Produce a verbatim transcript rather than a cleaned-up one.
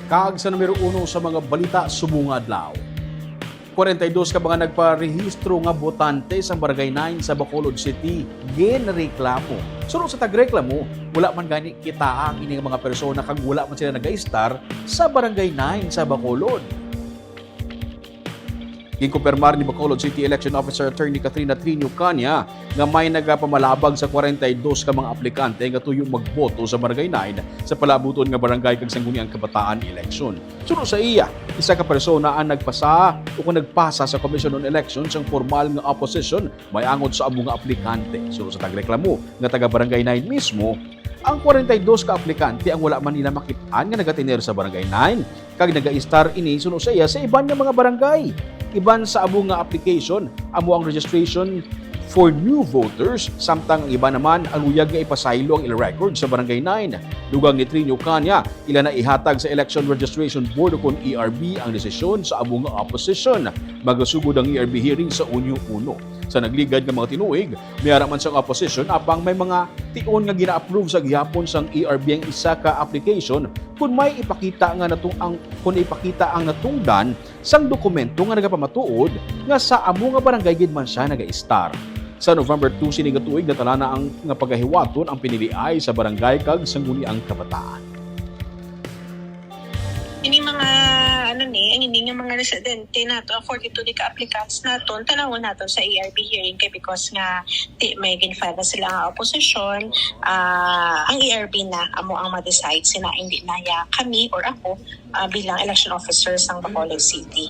Kag sa numero uno sa mga balita subong nga adlaw, kwarenta y dos ka mga nagparehistro nga botante sa Barangay nine sa Bacolod City ginreklamo. Suno sa tagreklamo, wala man gani kitaa ang ining mga persona kag wala man sila nagaistar sa Barangay nine sa Bacolod. Ginkumpirmar ni Bacolod City Election Officer Attorney Katrina Trinio Canya nga may nagapamalabag sa kwarenta y dos ka mga aplikante nga tuyo magboto sa Barangay nine sa palabuton nga barangay kag Sangguniang Kabataan election. Suno sa iya, isa ka persona ang nagpasa o kung nagpasa sa Commission on Elections sang formal nga opposition may angot sa amo nga aplikante. Suno sa tagreklamo nga taga Barangay nine mismo, ang kwarenta y dos ka aplikante ang wala man nila makit-an nga nagatener sa Barangay nine kag nagaistar ini suno sa iya sa iban nga mga barangay. Iban sa amo nga application, amo ang registration for new voters, samtang ang iba naman ang luyag nga ipasaylo ang ila record sa Barangay nine. Dugang ni Trinio Canya, ila na ihatag sa Election Registration Board o kon E R B ang desisyon sa amo nga opposition. Magasugod ang E R B hearing sa Hunyo uno. Sa nagligad nga mga tinuig, may ara man sang opposition apang may mga tion nga gina-approve sa gihapon sang E R B ang isa ka application kun may ipakita nga natung ang kun ipakita ang natungdan sang dokumento nga nagapamatuod nga sa amo nga barangay gid man siya nagaistar. Sa November two sini nga tuig, natala na ang nga pagahiwaton ang piniliay sa barangay kag Sangguniang Kabataan. Ini mga ano ni, ang ini nga mga residente nato, ang forty-two di ka applicants naton, tanawon naton sa E R B hearing kay because nga di may gin-file na sila nga opposition, ah, ang E R B na amo ang ma-decide sina, hindi na ya kami or ako ah, bilang election officer sang Bacolod City.